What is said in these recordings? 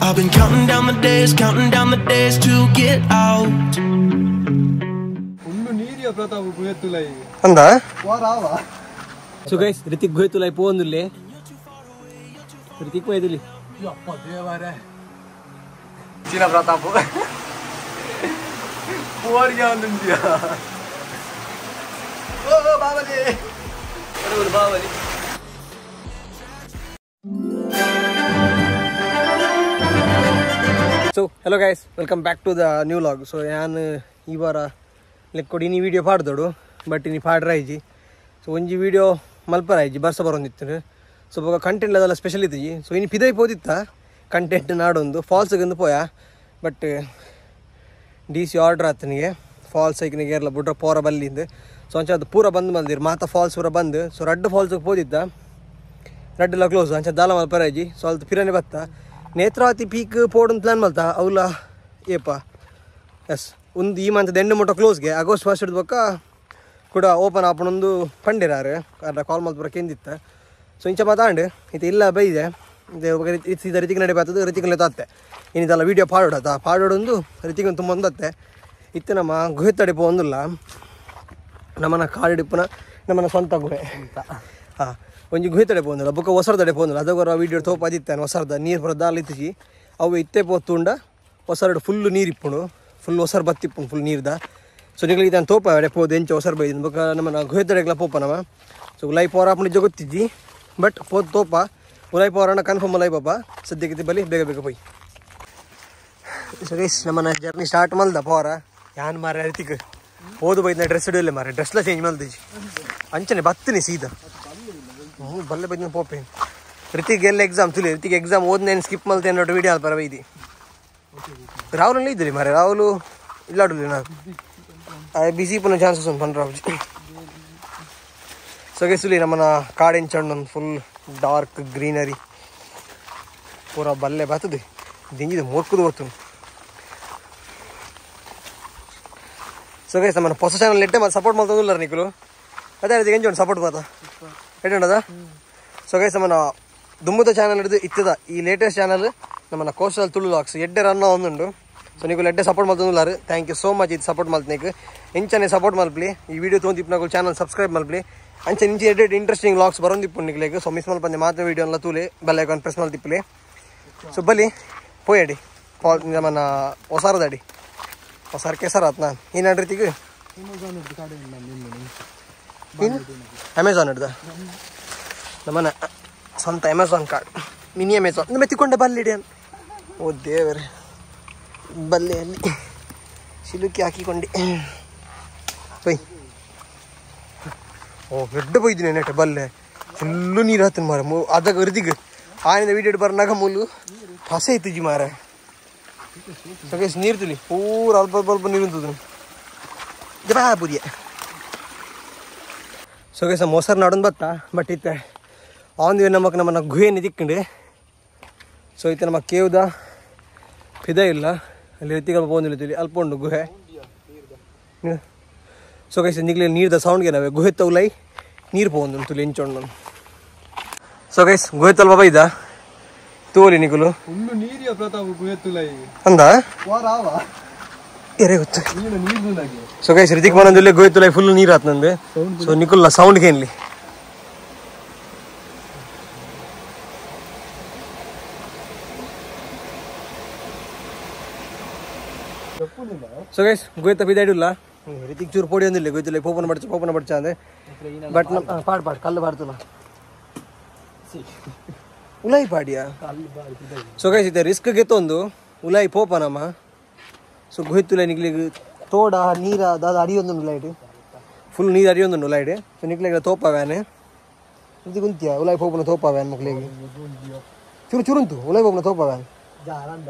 I've been counting down the days, counting down the days to get out. ಅಂದ so guys Hrithik ಗುಹೆತುಲೈ ಪೋಂದುಲ್ಲೆ Ritik ಪೋಯ್ದುಲಿ ಯಪ್ಪ ದೇವರೇ ಚೀನಾ ಪ್ರತಾಪ್ ಪೋರಿಗೆ ಒಂದುಂಡಿಯ ಓ ಬಾಬಲಿ ಅರೆ ಬಾಬಲಿ. So hello guys, welcome back to the new vlog. So ಯಾನ್ ಈ ವಾರ ಲೆಕ್ಕೊಡಿ ಇನ್ನಿ video ಪಾಡ್ದೋಡು but ಇನ್ನಿ ಪಾಡ್ರಾಯ್ಜಿ. ಸೊ ಒಂಜಿ video ಮಲ್ಪರಾಯ್ಜಿ ಬರ್ಸ ಬರೋಂದಿತ್ತು. ಸೊ ಬೊಕ ಕಂಟೆಂಟ್ ಅದೆಲ್ಲ ಸ್ಪೆಷಲ್ ಇತ್ತಿಜಿ. ಸೊ ಇನ್ನು ಪಿದೈ ಪೋದಿತ್ತ ಕಂಟೆಂಟ್ ನಾಡೊಂದು ಫಾಲ್ಸ್ಗಂದು ಪೋಯ but D C order ಆತನಿಗೆ ಫಾಲ್ಸ್ ಐಕನಿಗೆ ಏರ್ಲ ಬುಡ್ರ ಪೋರ ಬಲ್ಲಿಂದು. ಸೊ ಅಂಚ ಅದು ಪೂರ ಬಂದ್ ಮಲ್ದಿರು ಮಾತ ಫಾಲ್ಸ್ ಪೂರ ಬಂದು. ಸೊ ರಡ್ಡು ಫಾಲ್ಸ್ಗೆ ಪೋದಿತ್ತ ರಡ್ಡೆಲ್ಲ ಕ್ಲೋಸ್ ಅಂಚ ದಾಲ ಮಲ್ಪರಾಯ್ಜಿ. ಸೊ ಅಲ್ತು ಪಿರನೆ ಬತ್ತ ನೇತ್ರಾವತಿ ಪೀಕ್ ಪೋಡೊಂದು ಪ್ಲ್ಯಾನ್ ಮಲ್ತ ಅವಲ ಏಪ ಎಸ್ ಒಂದು ಈ ಮಂತ್ ಎಂಡು ಮುಟ್ಟ ಕ್ಲೋಸ್ಗೆ ಆಗಸ್ಟ್ ಫಸ್ಟ್ ಹಿಡ್ದು ಕೂಡ ಓಪನ್ ಆಪಣೊಂದು ಪಂಡಿರಾರು ಅರ್ಧ ಕಾಲ್ ಮಲ್ಪುರ ಕೆಂದಿತ್ತ. ಸೊ ಇಂಚ ಮಾತಾಂಡು ಇದು ಇಲ್ಲ ಬೈದೆ ಇದು ರಿತಿಕ್ ನಡೆ ಬರ್ತದೆ ರಿತಿಕ್ ತಾತೆ ಇನ್ನಿದೆಲ್ಲ ವೀಡಿಯೋ ಪಾಡೋಡತ್ತ ಪಾಡೋಡೊಂದು ರಿತಿಕ್ ತುಂಬ ಒಂದತ್ತೆ ಇತ್ತು. ನಮ್ಮ ಗುಹೆ ತಡಿಪು ಒಂದಿಲ್ಲ ನಮ್ಮನ ಕಾಡಿಡಿಪ್ಪುನ ನಮ್ಮನ ಸ್ವಂತ ಗುಹೆ ಹಾಂ ಒಂಜಿ ಗುಹೆ ತಡೆ ಪೋಂದಿಲ್ಲ ಬೊಕ್ಕ ಹೊಸರ ತಡೆ ಪೋಂದಿಲ್ಲ ಅದೊರ ವೀಡಿಯೋ ತೋಪಾದಿತ್ತಾನೆ ಹೊಸರ್ದ ನೀರು ಪೂರ ದಾಲ್ ಇತ್ತಿಜಿ ಅವು ಇತ್ತೆ ಪೋತುಂಡ ಹೊಸರಡು ಫುಲ್ಲು ನೀರು ಇಪ್ಪುಂಡು ಫುಲ್ ಹೊಸರು ಬತ್ತಿಪ್ಪುಂಡು ಫುಲ್ ನೀರ್ದ. ಸೊ ನಿಗಳಿಗೆ ಇದನ್ನು ತೋಪ ಅಡೆ ಪೋದು ಎಂಚ ಹೊಸರು ಬೈದಿನ ಬೊಕ್ಕ ನಮ್ಮನ ಗುಹೆ ತಡೆಗ್ಲ ಪೋಪ ನಮ್ಮ. ಸೊ ಉಲಾಯಿ ಪೋರ ಆಪುಂಡು ಗೊತ್ತಿಜ್ಜಿ ಬಟ್ ಪೋದು ತೋಪ ಉಲಾಯಿ ಪೋರಣ ಕನ್ಫರ್ಮ್ ಉಲಾಯಿ ಪಾಪ ಸದ್ಯಕ್ಕೆ ಬಲಿ ಬೇಗ ಬೇಗ ಪೋಯ್. ಸೊ ಗೈಸ್ ನಮ್ಮನ ಜರ್ನಿ ಸ್ಟಾರ್ಟ್ ಮಲ್ದ ಪೋರ ಯಾನ್ ಮಾರ ಅರಿತಿಕ್ ಪೋದು ಬೈದಿನ ಡ್ರೆಸ್ ಇಡಲ್ಲ ಮಾರೆ ಡ್ರೆಸ್ಲ ಚೇಂಜ್ ಮಲ್ದಿಜಿ ಅಂಚನೆ ಬತ್ತಿನಿ ಸೀದಾ ಹ್ಞೂ ಬಲ್ಲೆ ಬೈದಿನ ಪೋಪೆ. ರಿತಿಕ್ ಎಲ್ಲ ಎಕ್ಸಾಮ್ ತುಲಿ ರಿತಿಕ್ ಎಕ್ಸಾಮ್ ಓದ್ನೇನು ಸ್ಕಿಪ್ ಮಲ್ತೇನೆ ನೋಡಿ ವೀಡಿಯೋ ಅಲ್ಪ ಬೈದಿ. ರಾಹುಲ್ ಇದ್ರಿ ಮಾರೆ ರಾಹುಲ್ ಇಲ್ಲಾಡುಲಿ ನಾನು ಬಿಸಿ ಪುನಃ ಚಾನ್ಸಸ್ ಉಂಟು ಪಂಡ್ರ. ಸೊ ಗೈಸ್ ಇಲ್ಲಿ ನಮ್ಮನ ಕಾಡೆಂಚಣ್ಣು ಒಂದು full dark greenery ಪೂರ ಬಲ್ಲೆ ಬರ್ತದೆ ದಿಂಜಿದೆ ಮೋರ್ಕುದು ಬರ್ತದೆ. ಸೊ ಗೈಸ್ ನಮ್ಮನ್ನ ಹೊಸ ಚಾನಲ್ ಎಡ್ಡೆ ಮತ್ತೆ ಸಪೋರ್ಟ್ ಮಾಡ್ತದಿಲ್ಲ ನಿಕುಲು ಅದೇ ರೀತಿ ಎಂಜೋಣ ಸಪೋರ್ಟ್ ಬರ್ತಾ ಎಡ್ಡದ. ಸೊ ಗೈಸ್ ನಮ್ಮನ್ನ ದುಮ್ಮದ ಚಾನಲ್ ಹಿಡಿದು ಇತ್ತದ ಈ ಲೇಟೆಸ್ಟ್ ಚಾನಲ್ ನಮ್ಮನ್ನ ಕೋಸ್ಟಲ್ ತುಳು ಲಾಕ್ಸ್ ಎಡ್ಡೆ ರನ್ನ ಒಂದುಂಡು. ಸೊ ನೀವು ಎಡ್ಡೆ ಸಪೋರ್ಟ್ ಮಾಡ್ತಂದುಲ್ಲಾರು thank you so much ಇದು ಸಪೋರ್ಟ್ ಮಲ್ತನೇಕ್ ಇಂಚನೆ ಸಪೋರ್ಟ್ ಮಲ್ಪಲಿ ಈ ವಿಡಿಯೋ ತೊಗೊಂಡು ಚಾನಲ್ ಸಬ್ಸ್ಕ್ರೈಬ್ ಮಲ್ಪಲಿ ಅಂಚೆ ಇಂಚೆ ಎಡ್ಡೆ ಇಂಟ್ರೆಸ್ಟಿಂಗ್ ಲಾಕ್ಸ್ ಬರೋಂದಿಪ್ಪು ನಿಕ್ಲೇಕ್. ಸೊ ಮಿಸ್ ಮಲ್ಪಂದೆ ಮಾತ್ರ ವೀಡಿಯೋ ಎಲ್ಲ ತೂಲೆ bell icon press ಮಲ್ತಿಪ್ಪಲಿ. ಸೊ ಬಲಿ ಪೋಯಡಿ ಫಾಲ್ ನಮ್ಮನ್ನ ಹೊಸಾರದಡಿ ಹೊಸಾರ ಕೆಸರ ಆತ್ ನಾನು ಏನಾಡ್ರಿ ರೀತಿಗೆ ಅಮೆಝಾನ್ ಹಿಡ್ದ ನಮ್ಮನ್ನ ಸ್ವಂತ Amazon card mini Amazon ನಿಮ್ಮ ಎತ್ತಿಕೊಂಡೆ ಬಲ್ಲಿಡಿ ಓ ದೇವರೇ ಬಲ್ಲೆಯಲ್ಲಿ ಸಿಲುಕಿ ಹಾಕಿಕೊಂಡೆ ಪೊಯ್. ಓ ಎಡ್ಡೆ ಪೊಯ್ದಿನಿ ನೆಟ್ಟೆ ಬಲ್ಲೆ ಫುಲ್ಲು ನೀರು ಹಾತೀನಿ ಮಾರ ಅದಾಗ ರಿತಿಗ್ ಆನಿಂದ ವೀಡಿಯೋ ಬರ್ನಾಗ ಮುಲ್ಲು ಹಸೆ ಇತ್ತು ಮಾರ. ಸೊ ಗೈಸ್ ನೀರು ತುಲಿ ಪೂರ ಅಲ್ಪ ಅಲ್ಪ ನೀರು ಉಂಟು ಬಾ ಬುರಿಯ. ಸೊ ಗೈಸ್ ಮೊಸರು ನಾಡೊಂದು ಬತ್ತ ಬಟ್ ಇತ್ತೆ ಆನ್ the way ನಮಕ್ ನಮ್ಮನ್ನ ಗುಹೆಯನ್ನು ದಿಕ್ಕಂಡು. ಸೊ ಇತ್ತೆ ನಮ್ಮ ಕೇವ್ದ ಫಿದ ಇಲ್ಲ ಅಲ್ಲಿ ರೀತಿಗಳು ಪೋಂದಿಲ್ಲ ಅಲ್ಪ ಉಂಟು ಗುಹೆ. ಸೊ ಗೈಸ್ ನಿಗ್ಲಿ ನೀರ್ದ ಸೌಂಡ್ಗೆ ನಾವೇ ಗುಹೆ ತೌಲೈ ನೀರು ಪೋಂದು ತುಲಿ ಎಂಚೊಂಡು. ಸೊ ಗೈಸ್ ಗುಹೆ ತಲ್ಪ ಬೈದ ತೋಲಿ ನಿಕುಲು ಅಂದ ಎರೆ ಗೊತ್ತು. ಸೊ ಗೈಸ್ ರಿತಿಕ್ ಮನಂದುಲ್ಲೆ ಗುಹೆ ತುಲೈ ಫುಲ್ ನೀರು ಆತ್ ನಂದು. ಸೊ ನಿಕುಲ್ಲ ಸೌಂಡ್ಗೆ ಏನ್ಲಿ ಸೊ ಗೈಸ್ ಗುಹೆ ತಪ್ಪಿದಾಡಿಲ್ಲ ರಿತಿಕ್ ಚೂರು ಪೋಡಿ ಒಂದಿಲ್ಲ ಗುಹೆ ಪೋಪನ ಬಡ್ಚ ಪೋಪನ ಬಡ್ಚ ಅಂದೆ ಬಟ್ ನಮ್ಮ ಪಾಡ್ ಪಾಡ್ ಕಲ್ಲು ಪಾಡ್ತಲ್ಲ ಉಲಾಯಿ ಪಾಡಿಯಾ. ಸೊ ಗೈಸ್ ಇದೆ ರಿಸ್ಕ್ ಗೆತ್ತೊಂದು ಉಲಾಯಿ ಪೋಪ ನಮ್ಮ. ಸೊ ಗುಹೆ ತುಲೈ ನಿಕ್ಲಿಗ್ ತೋಡ ನೀರ ದಾದ ಅಡಿಯೊಂದು ಲೈಟ್ ಫುಲ್ ನೀರು ಅರಿಯೊಂದು ಲೈಟ್. ಸೊ ನಿಕ್ಲಿಗೆ ತೋಪ ವ್ಯಾನ್ ಇದು ಕುಂತಿಯ ಉಲಾಯಿ ಪೋಪನ ತೋಪ ವ್ಯಾನ್ ಮಕ್ಳಿಗೆ ಚೂರು ಚೂರುಂತು ಉಲಾಯಿ ಪೋಪನ ತೋಪ van.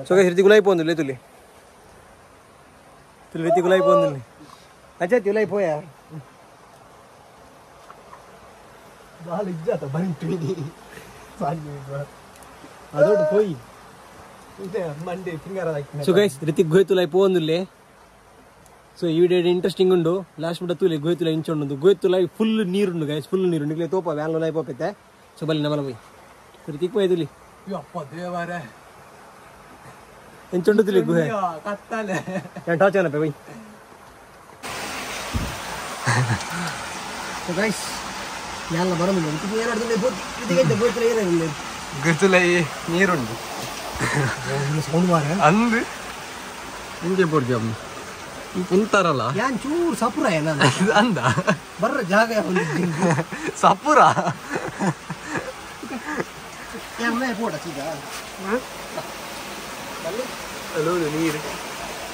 So guys Hrithik ಉಲಾಯಿ ಪೋಂದಿಲ್ಲ ತುಲಿ ತುಲಿ ರಿತಿಕ್ ಉಲಾಯಿ ಪೋಂದಿಲ್ಲ ಅಜ್ಜ ಉಲಾಯಿ ಪೋಯ ಸೊ ಗೈಸ್ ರಿತಿಕ್ ಗುಹೆ ತುಲೈ ಪೋಂದುಲ್ಲೆ. ಸೊ ಈ ವಿಡಿಯೋ ಇಂಟ್ರೆಸ್ಟಿಂಗ್ ಉಂಡು ಲಾಸ್ಟ್ ಮುಟ್ಟ ತೂಲೆ ಗುಹೆ ತುಲೈ ಇಂಚೊಂಡು ಗುಹೆ ತುಲೈ ಫುಲ್ ನೀರುಂಡು ಗೈಸ್ ಫುಲ್ ನೀರು ನಿಕ್ಲೆ ತೋಪ ವ್ಯಾನ್ ಉಲಾಯಿ ಪೋಪೈತೆ. ಸೊ ಬಲ್ಲಿ ನಮ್ಮಲ ಪೋಯ್ ರಿತಿಕ್ ಪೋಯ್ ತುಲಿ ಯಪ್ಪ ದೇವರೇ ಎಂಚುಂಡು ತುಲಿ ಗುಹೆ ಕತ್ತಲೆ ನಾನು ಟಾರ್ಚ್ ಏನಪ್ಪ bye. So guys ಯಾಲ್ಲ ಬರೋದಿಲ್ಲ ಇದು ಏನಾಡ್ತದೆ ಇದಕ್ಕೆ ಗೋತ್ರ ಏನಿಲ್ಲ ಗುರ್ತುಲೈ ನೀರುಂಡು ಸೌಂಡ್ ಮಾರ ಅಂದು ಹಿಂಗೆ ಪೋಡ್ಜಿ ಅಮ್ಮ ಕುಂತಾರಲ್ಲ ಯಾನ್ ಚೂರು ಸಪುರ ಏನ ಅಂದ ಬರ್ರ ಜಾಗ ಸಪುರ ಯಾನ್ ಪೋಡ ಸೀದಾ ಅಲ್ಲೋದು ನೀರು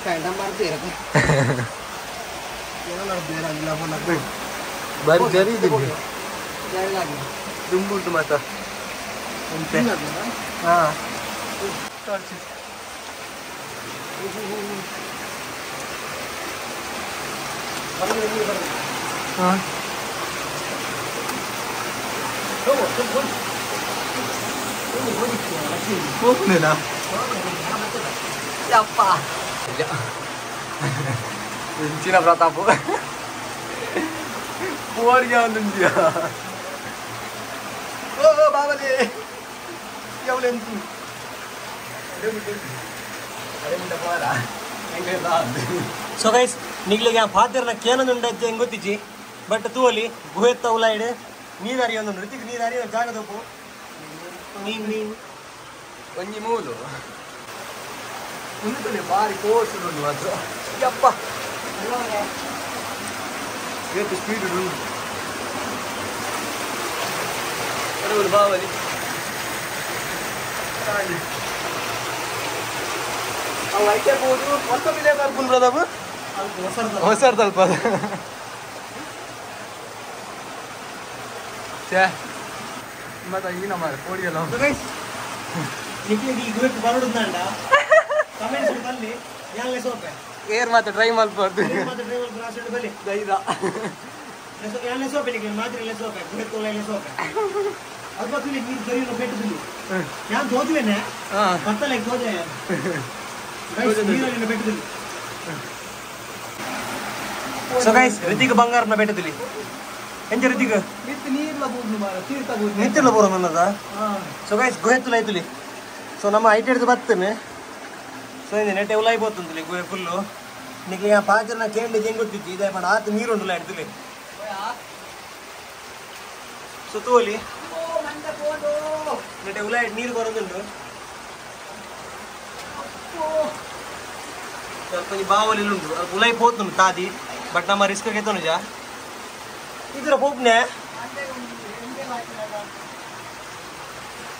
ಕಂಡ ಮಾಡ್ತೀರ ಬಾರಿ ಜರಿ ದುಂಬುಂಟು ಮಾತ ಹಾಂ ಹಾಂ ಹೋಗ್ಲಿಲ್ಲ ಯಪ್ಪ ಇಂಚಿನ ಪ್ರತಾಪ್ ಪೋರ್ಗೆ ಒಂದುಂಜಿಯ ಓ ಬಾಬಲಿ ఎవಲೆಂತು ಸೊ ಗೈಸ್ ನಿಗ್ಲಿಗೆ ಫಾದರ್ನ ಕೇನೊಂದು ಹೆಂಗ್ ಗೊತ್ತಿಜ್ಜಿ ಬಟ್ ತೂವಲಿ ಗುಹೆತ್ತ ಉಲಾಯ್ಡ್ ನೀರು ಹರಿಯೊಂದು ಋತಿಕ್ ನೀರು ಹರಿಯೋ ಜಾಗ ತಪ್ಪು ನೀನು ನೀನು ಒಂಜಿ ಮೂಲು ಉಂಟುಲೆ ಬಾರಿ ಕೋರ್ಸ್ ಉಂಟು ಮಾತ್ರ ಯಪ್ಪ ಇವತ್ತು ಸ್ಪೀಡ್ ಉಂಟು ಬಾವಲಿ ಅವು ಐತೆ ಬೋದು ಹೊಸ ಬಿದೆ ಬರ್ಪುನ್ ಪ್ರತಾಪ್ ಹೊಸ ತಲ್ಪ ಛೇ ಮತ್ತೆ ಈ ನಮ್ಮ ಕೋಡಿಯಲ್ಲ ನಿಕ್ಲಿಗೆ ಈ ಗುಹೆಟ್ ಬರೋಡುಂಡ ಕಮೆಂಟ್ಸ್ ಬಲ್ಲಿ ಯಾನ್ಲೆ ಸೋಪೆ ಏರ್ ಮಾತ್ರ ಟ್ರೈ ಮಲ್ಪರ್ದು ಮಾತ್ರ ಡ್ರೈವರ್ ಗ್ರಾಸ್ ಬಲ್ಲಿ ದೈದ ಯಾನ್ಲೆ ಸೋಪೆ ನಿಕ್ಲಿ ಮಾತ್ರ ಎಲ್ಲ ಸೋಪೆ ಗುಹೆಟ್ ತೋಲೆ ಸೋಪೆ ಅಲ್ಪ ತುಲಿ ನೀರು ಕರಿಯೋ ಪೆಟ್ಟು ತುಲಿ ಯಾನ್ ತೋಜುವೆನೆ ಬತ್ತಲೆ ತೋಜೆ ಗೈಸ್ ನೀರಲ್ಲಿ ಪೆಟ್ಟು ತುಲಿ. ಸೊ ಗೈಸ್ ಋತಿಕ್ ಬಂಗಾರನ ಪೆಟ್ಟು ತುಲಿ ಎಂಚ ಋತಿಕ್ ಮಿತ್ ನೀರ್ಲ ಬೂರ್ನು ಮಾರ ತೀರ್ಥ ಬೂರ್ನು ನಿತ್ತಿರ್ಲ ಬೂರ ನನ್ನದ. ಸೊ ಗೈಸ್ ಗುಹೆ ತುಲ ಐತುಲಿ. ಸೊ ನಮ್ಮ ಐಟ್ ಹಿಡಿದು ಬರ್ತೇನೆ. ಸೊ ಇಂದು ನೆಟ್ಟೆ ಉಲಾಯಿ ಪೋತುಂದುಲಿ ಗುಹೆ ಫುಲ್ಲು ನಿಕ್ಲೆ ಆ ಪಾಚರ್ನ ಕೇಂದ್ರ ಹೆಂಗ್ ಗೊತ್ತಿತ್ತು ಇದೆ ಪಂಡ ಆತ ನೀರುಂಡುಲ ಹಿಡ್ದುಲಿ. ಸೊ ತೋಲಿ ನೆಟ್ಟೆ ಉಲಾಯಿ ನೀರು ಬರೋದುಂಡು. ಸ್ವಲ್ಪ ಬಾವಲಿ ಉಂಟು ಅದು ಉಲಾಯಿ ಪೋತುಂಡು ತಾದಿ ಬಟ್ ನಮ್ಮ ರಿಸ್ಕ್ ಗೆತ್ತೋನುಜ ಇದರ ಪೋಪ್ನೆ.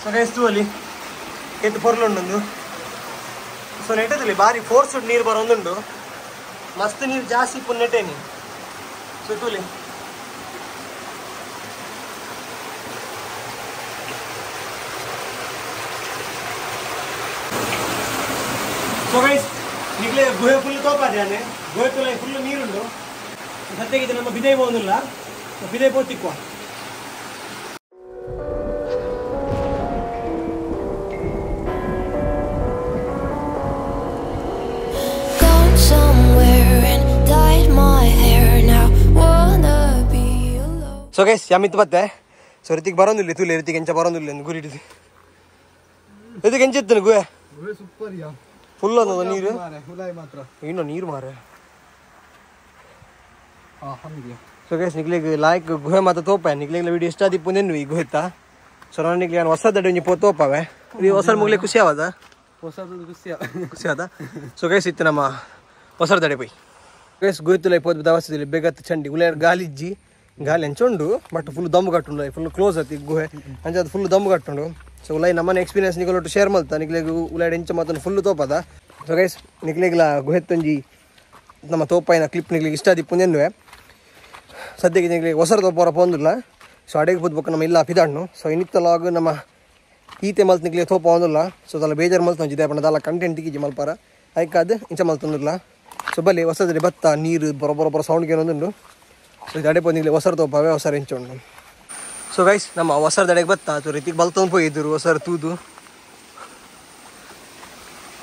ಸೊ ಗೈಸ್ ತೂವಲಿ ಎತ್ತು ಪೊರ್ಲುಂಡು. ಸೊ ನೆಟ್ಟದಲ್ಲಿ ಭಾರಿ ಫೋರ್ಸ್ ನೀರು ಬರೋದುಂಡು ಮಸ್ತ್ ನೀರು ಜಾಸ್ತಿ ಇಪ್ಪು ನೆಟ್ಟೇನಿ. ಸೊ ತೂಲಿ ಸೊ ಗೈಸ್ ನಿಗ್ಲೆ ಗುಹೆ ಫುಲ್ ತೋಪಾದೆ ಗುಹೆ ತುಲ ಫುಲ್ ನೀರುಂಡು. ಸದ್ಯಕ್ಕೆ ನಮ್ಮ ಬಿದೈ ಹೋಗುದಿಲ್ಲ ಬಿದೈ ಪೋತಿಕ್ವ. ಸೊ ಗೈಸ್ ಯಾಮಿತ್ತು ಬತ್ತೆ. ಸೊ ಋತಿಕ್ ಬರೋದಿಲ್ಲ ತುಲಿ ಋತಿಕ್ ಎಂಚ ಬರೋದಿಲ್ಲ ಎಂದು ಗುರಿ ಹಿಡಿದು ಋತಿಕ್ ಎಂಚಿತ್ತು ಗುಹೆ ಫುಲ್ ಅನ್ನೋದು ನೀರು ಇನ್ನು ನೀರು ಮಾರೆ. ಸೊ ಗೈಸ್ ನಿಕ್ಲಿಗೆ ಲಾಯ್ಕ್ ಗುಹೆ ಮಾತ್ರ ತೋಪ ನಿಕ್ಲಿಗೆ ವಿಡಿಯೋ ಇಷ್ಟ ಆದಿಪ್ಪು ನೆನ್ನು ಈ ಗುಹೆತ್ತ. ಸೊ ನಾನು ನಿಕ್ಲಿ ನಾನು ಹೊಸದಡಿ ಒಂಜಿ ಪೋ ತೋಪವೆ ಈ ಹೊಸ ಮುಗ್ಲೆ ಖುಷಿ ಆವದ ಖುಷಿ ಆದ. ಸೊ ಗೈಸ್ ಇತ್ತು ನಮ್ಮ ಹೊಸದಡೆ ಪೋಯ್ ಗೈಸ್ ಗುಹೆ ತುಲ ಪೋದ್ ದವಸದಲ್ಲಿ ಬೇಗತ್ತು ಚಂಡಿ ಉಲೆ ಗಾಲಿಜ್ಜಿ ಗಾಲಿ ಅಂಚುಂಡು ಬಟ್ ಫುಲ್ ದಮ್ಮು ಕಟ್ಟುಂಡು ಫುಲ್ ಕ್ಲೋಸ್ ಆತಿ ಗುಹೆ ಅಂಚ ಅದು ಫುಲ್ ದಮ್ಮು ಕಟ್ಟುಂಡು. ಸೊ ಉಲೈ ನಮ್ಮನೆ ಎಕ್ಸ್ಪೀರಿಯನ್ಸ್ ನಿಗಲೊಟ್ಟು ಶೇರ್ ಮಲ್ತ ನಿಕ್ಲೆಗ್ ಉಲಾಯ್ಡ್ ಎಂಚ ಮಾತನ್ನು ಫುಲ್ ತೋಪದ. ಸೊ ಗೈಸ್ ನಿಕ್ಲೆಗ್ಲ ಗುಹೆತ್ತೊಂಜಿ ನಮ್ಮ ತೋಪಾಯಿನ ಕ್ಲಿಪ್ ನಿಕ್ಲೆಗ್ ಇಷ್ಟ ಆದಿಪ್ಪು ನೆನ್ನುವೆ. ಸದ್ಯಕ್ಕೆ ನಿಕ್ಲೆಗ್ ಹೊಸರ ತೋಪೋರ ಪೋಂದಿಲ್ಲ. ಸೊ ಅಡೆಗೆ ಪೋದ್ಬೊಕ್ಕ ನಮ್ಮ ಇಲ್ಲ ಪಿದಾಡ್ನು. ಸೊ ಇನ್ನಿತ್ತ ಲಾಗ್ ನಮ್ಮ ಈತೆ ಮಲ್ತ್ ನಿಕ್ಲೆ ತೋಪ ಒಂದಿಲ್ಲ. ಸೊ ಅದಲ್ಲ ಬೇಜಾರು ಮಲ್ತ್ ಒಂಜಿ ಪಂಡ ದಾಲ ಕಂಟೆಂಟ್ ತಿಕ್ಕಿಜಿ ಮಲ್ಪಾರ ಐಕಾದ್ ಇಂಚ ಮಲ್ತೊಂದಿಲ್ಲ. ಸೊ ಬಲ್ಲಿ ಹೊಸದ್ರಿ ಭತ್ತ ನೀರು ಬರೋ ಬರೋ ಬರೋ ಸೌಂಡ್ಗೆ ಏನೊಂದುಂಡು. ಸೊ ಇದು ಅಡೆ ಪೋಂದಿಗ್ಲೆ ಹೊಸರು ತೋಪವೆ ಹೊಸರು ಎಂಚುಂಡು. ಸೊ ಗೈಸ್ ನಮ್ಮ ಹೊಸರ ದಡೆಗೆ ಬತ್ತ ಅದು ರೀತಿಗೆ ಬಲ್ತೊಂದು ಪೋಯಿದ್ರು ಹೊಸರು ತೂದು.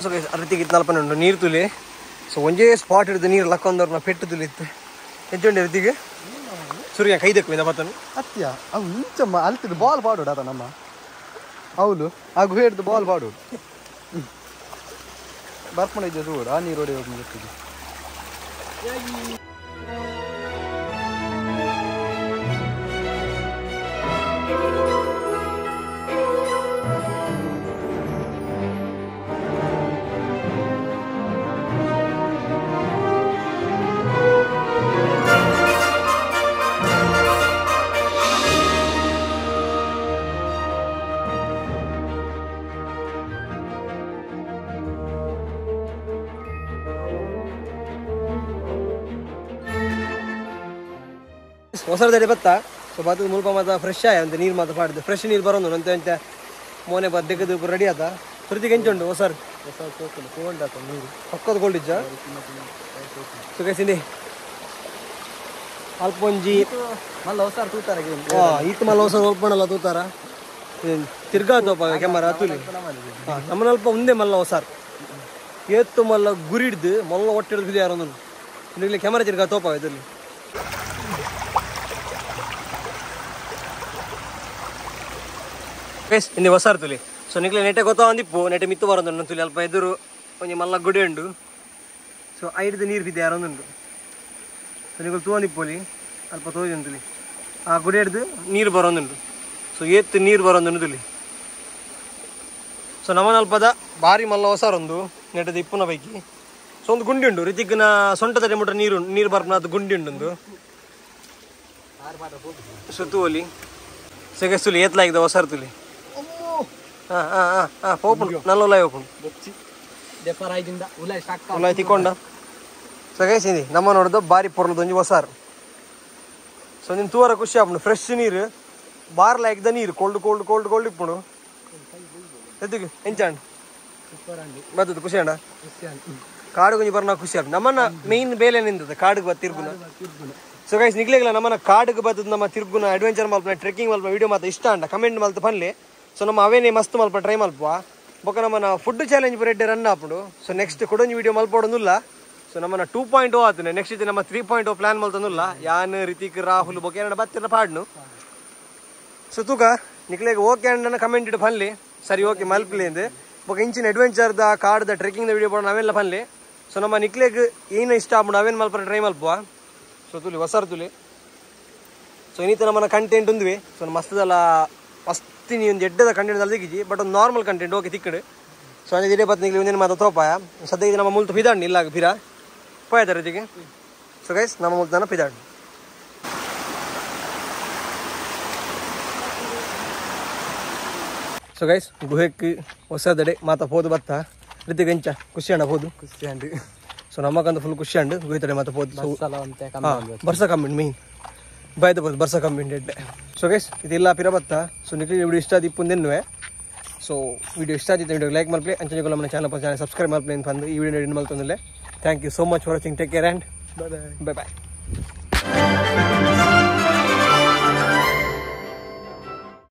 ಸೊ ಗೈಸ್ ರೀತಿಗೆ ಇತ್ತು ಉಂಟು ನೀರು ತುಲಿ. ಸೊ ಒಂಜೇ ಸ್ಪಾಟ್ ಹಿಡಿದು ನೀರು ಲಕ್ಕೊಂದವ್ರನ್ನ ಪೆಟ್ಟು ತುಲಿತ್ತು ಎಂಚುಂಡು ರೀತಿಗೆ ಸುರಿಯ ಕೈದಕ್ಕು ಇಂದ ಬತ್ತನು ಅತ್ಯ ಅವು ಇಂಚಮ್ಮ ಅಲ್ತಿದ್ದು ಬಾಲ್ ಪಾಡೋಡು ಆತ ನಮ್ಮ ಅವಳು ಆ ಗುಹೆ ಹಿಡಿದು ಬಾಲ್ ಪಾಡೋಡು ಬರ್ಪಣ ಇದ್ದೆ ತೂಡು ಆ ನೀರು ಹೊಡೆ ಹೋಗಿ ಗೊತ್ತಿದೆ. ಹೊಸದಡಿ ಬತ್ತ ಸೊ ಬತ್ತದ ಮುಲ್ಪ ಮಾತ ಫ್ರೆಶ್ ಆಯ ಅಂತ ನೀರು ಮಾತ ಪಾಡ್ದು ಫ್ರೆಶ್ ನೀರು ಬರೋದು ಅಂತೆ ಅಂತೆ ಮೋನೆ ಬದ್ದೆಗದು ರೆಡಿ ಆತ ಸುರುತಿಗೆ ಎಂಚುಂಡು ಹೊಸರ್ ಕೋಲ್ಡ್ ಆತ ನೀರು ಪಕ್ಕದ ಕೋಲ್ಡ್ ಇಜ್ಜ. ಸೊ ಗೈಸ್ ಇಂದಿ ಅಲ್ಪ ಒಂಜಿ ಮಲ್ಲ ಹೊಸಾರ್ ತೂತಾರ ಈತ ಮಲ್ಲ ಹೊಸರ್ ಒಲ್ಪಣಲ್ಲ ತೂತಾರ ತಿರ್ಗಾ ತೋಪ ಕೆಮ್ಮರ ತುಲಿ ನಮ್ಮನಲ್ಪ ಒಂದೇ ಮಲ್ಲ ಹೊಸಾರ್ ಏತ್ತು ಮಲ್ಲ ಗುರಿ ಹಿಡ್ದು ಮಲ್ಲ ಒಟ್ಟೆ ಹಿಡ್ದು ಯಾರೊಂದು ಇಲ್ಲಿ ಕ್ಯಾಮರಾ ತಿರ್ಗಾ ತೋಪ ಇದರಲ್ಲಿ. ಗೈಸ್ ಇಂದು ಹೊಸಾರ್ ತುಲಿ ಸೊ ನಿಕ್ಲೆ ನೆಟೆ ಗೊತ್ತಾ ಒಂದಿಪ್ಪು ನೆಟೆ ಮಿತ್ತು ಬರೋದು ತುಲಿ ಅಲ್ಪ ಎದುರು ಒಂಜಿ ಮಲ್ಲ ಗುಡಿ ಉಂಡು. ಸೊ ಐಡ್ದು ನೀರು ಬಿದ್ದೆ ಯಾರೊಂದುಂಡು. ಸೊ ನಿಕುಲು ತೂವೊಂದಿಪ್ಪೊಲಿ ಅಲ್ಪ ತೋಜೊಂದು ತುಲಿ ಆ ಗುಡಿ ಹಿಡ್ದು ನೀರು ಬರೋದುಂಡು. ಸೊ ಏತ್ತು ನೀರು ಬರೋದುಂಡು ತುಲಿ. ಸೊ ನಮ್ಮನಲ್ಪದ ಭಾರಿ ಮಲ್ಲ ಹೊಸಾರೊಂದು ನೆಟದ ಇಪ್ಪುನ ಬೈಕಿ. ಸೊ ಒಂದು ಗುಂಡಿ ಉಂಡು ರಿತಿಕ್ನ ಸೊಂಟ ತಡೆ ಮುಟ್ಟ ನೀರು ನೀರು ಬರ್ಪುನ ಅದು ಗುಂಡಿ ಉಂಡು. ಸೊ ತೂವೊಲಿ ಸೆಗೆಸ್ ತುಲಿ ಏತ್ಲಾಗಿದೆ ಹೊಸಾರ್ ತುಲಿ. ಹಾ ಹಾ ಹಾ ಹಾ ಪೋಪುಂಡು ನಲ್ಲ ಉಲಾಯ್ ಓಪುಂಡು ಉಲಾಯ್ ತಿಕ್ಕೊಂಡ. ಸೊ ಗೈಸ್ ಇಂದಿ ನಮ್ಮ ನೋಡೋದು ಬಾರಿ ಪೊರ್ಲದ ಒಂಜಿ ಹೊಸಾರು. ಸೊ ನಿನ್ ತೂವರ ಖುಷಿ ಆಪುಂಡು ಫ್ರೆಶ್ ನೀರು ಬಾರ್ ಲಾಯ್ಕದ ನೀರು cold cold cold cold ಇಪ್ಪುಂಡು. ಎದ್ದಿಗೆ ಎಂಚಾಂಡ್ ಬರ್ತದೆ ಖುಷಿ ಅಣ್ಣ ಕಾಡು ಕೊಂಚ ಬರ್ನ ಖುಷಿ ಆಪುಂಡು. ನಮ್ಮನ್ನ ಮೇನ್ ಬೇಲೆ ನಿಂತದ ಕಾಡಿಗೆ ಬತ್ತ ತಿರ್ಗುನ. ಸೊ ಗೈಸ್ ನಿಗ್ಲೇಗ್ಲ ನಮ್ಮನ್ನ ಕಾಡಿಗೆ ಬತ್ತದ ನಮ್ಮ ತಿರ್ಗುನ ಅಡ್ವೆಂಚರ್ ಮಲ್ಪ ಟ್ರೆಕ್ಕಿಂಗ್ ಮಲ್ಪ ವಿಡಿಯೋ ಮಾತ್ರ ಇಷ್ಟ ಅಂಡ ಕಮೆಂಟ್ ಮಲ್ತ ಪನ್ಲೆ. ಸೊ ನಮ್ಮ ಅವೇನೆ ಮಸ್ತ್ ಮಲ್ಪ ಟ್ರೈ ಮಲ್ಪ ಬೊಕ ನಮ್ಮನ್ನ ಫುಡ್ ಚಾಲೆಂಜ್ ಪೂರ ಎಡ್ಡೆ ರನ್ ಆಪುಂಡು. ಸೊ ನೆಕ್ಸ್ಟ್ ಕೊಡೊಂಜಿ ವಿಡಿಯೋ ಮಲ್ಪೊಡೊಂದುಲ್ಲ. ಸೊ ನಮ್ಮನ್ನ 2.0 ಆತನೆ ನೆಕ್ಸ್ಟ್ ಇದು ನಮ್ಮ 3.0 ಪ್ಲಾನ್ ಮಲ್ತೊಂದುಲ್ಲ. ಯಾನ್ ರಿತಿಕ್ ರಾಹುಲ್ ಬೊಕ ಏನಡ ಬತ್ತಿರ ಪಾಡ್ನು. ಸೊ ತೂಕ ನಿಕ್ಲೆಗ್ ಓಕೆ ಅಂಡನ ಕಮೆಂಟ್ ಇಡು ಪನ್ಲೆ ಸರಿ ಓಕೆ ಮಲ್ಪಲಿ ಅಂದ್. ಬೊಕ ಇಂಚಿನ ಅಡ್ವೆಂಚರ್ದ ಕಾಡ್ದ ಟ್ರೆಕ್ಕಿಂಗ್ ವಿಡಿಯೋ ಪೋಡ ನಾವೆಲ್ಲ ಪನ್ಲೆ. ಸೊ ನಮ್ಮ ನಿಕ್ಲೆಗ್ ಏನ ಇಷ್ಟ ಆಪುಂಡು ಅವೇನು ಮಲ್ಪರ ಟ್ರೈ ಮಲ್ಪುವ. ಸೊ ತುಲಿ ಹೊಸರ್ ತುಲಿ. ಸೊ ಇನ್ನಿತ ನಮ್ಮನ್ನ ಕಂಟೆಂಟ್ ಉಂದುವೆ. ಸೊ ಮಸ್ತದಲ್ಲ ಮಸ್ತಿನಿ ಒಂದು ಎಡ್ಡದ ಕಂಟೆಂಟ್ ಅಲ್ದಿಗಿಜಿ ಬಟ್ ಒಂದು normal content okay ತಿಕ್ಕಡು. ಸೊ ಅದೇ ಇಡೇ ಬತ್ನಿಗೆ ಒಂದೇನು ಮಾತ್ರ ತೋಪಾಯ ಸದ್ಯ ಇದು ನಮ್ಮ ಮುಲ್ತು ಪಿದಾಂಡು ಇಲ್ಲ ಪಿರ ಪೋಯ್ತಾರೆ ಇದಕ್ಕೆ. ಸೊ ಗೈಸ್ ನಮ್ಮ ಮುಲ್ತಾನ ಪಿದಾಂಡು. ಸೊ ಗೈಸ್ ಗುಹೆಕ್ ಹೊಸದಡೆ ಮಾತ ಪೋದು ಬತ್ತ ರಿತಿಗೆ ಎಂಚ ಖುಷಿ ಅಣ್ಣ ಪೋದು ಖುಷಿ ಅಂಡು. ಸೊ ನಮ್ಮಕಂತ ಫುಲ್ ಖುಷಿ ಅಂಡು ಗುಹೆ ತಡೆ ಮಾತ ಪೋದು. ಬರ್ಸ ಕಮ್ಮಿ ಮೇನ್ ಬಾಯ್ದ ಬೋದು ಬರ್ಸ ಕಮ್ಮಿ ಎಡ್ಡೆ. ಸೊ ಗೈಸ್ ಇದೆಲ್ಲ ಪಿರ ಬತ್ತ. ಸೊ ನಿಕ್ಲಿ ವಿಡಿಯೋ ಇಷ್ಟ ಆದಿಪ್ಪುಂದೆನ್ನುವೆ. ಸೊ ವಿಡಿಯೋ ಇಷ್ಟ ಆದಿತ್ತು ವಿಡಿಯೋ ಲೈಕ್ ಮಲ್ಪಲೆ ಅಂಚನೆ ನಮ್ಮ ಚಾನಲ್ ಸಬ್ಸ್ಕ್ರೈಬ್ ಮಲ್ಪಲೆ ಅಂತ ಬಂದು ಈ ವಿಡಿಯೋ ಎಂಡ್ ಮಲ್ತೊಂದಿಲ್ಲ. Thank you so much for watching. Take care and bye bye.